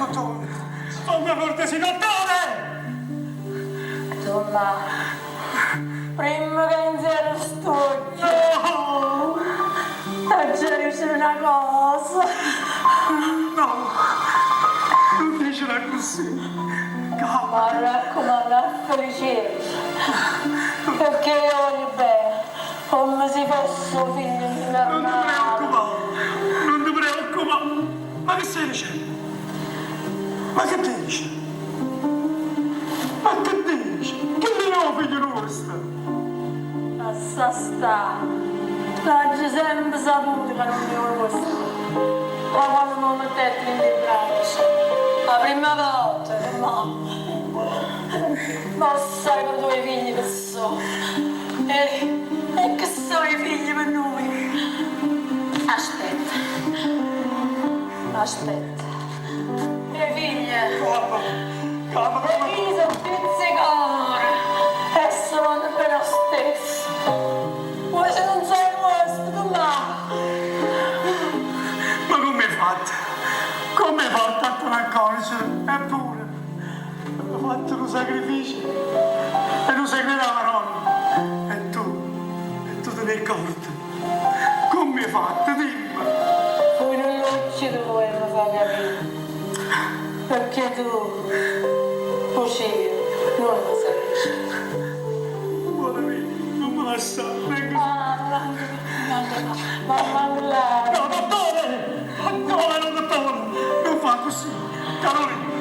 Dottore, fammi cortesia, dottore! Insomma, prima che insieme studio, No! t'aggia dicere una cosa. No! Nun dicere accussì. Calma. Ma raccomando a Felicetta, perché io voglio bene, come se fosse un figlio Non ti normale. preoccupare, non ti preoccupare. Ma che stai dicendo? Ma che dici? Ma che dici? Che ne ho figlio nostro? Lassa sta. L'aggio sempre saputo che non è questo. Ma quando mi mettete in braccia, la prima volta, ma... Ma sai con due figli che so. E che sono i figli per noi? Aspetta. Aspetta. Mia figlia. Calma, calma, Le calma. figlie sono pizzicore e sono per lo stesso. Vuoi se non sei questo, come? Ma come hai fatto? Come hai fatto a te ne accorgere? Eppure, ho fatto un sacrificio. E non segreto alla nonna. E tu te ne ricordi. Come hai fatto? Dimmi. Poi non lo ci dovevo far capire. Perché tu, così, non lo sai. Amore mio, non mi lasciare. Vengo. Ah, ma, ma, ma, No, dottore! Dottore, no, dottore! Non fa così! Carolina!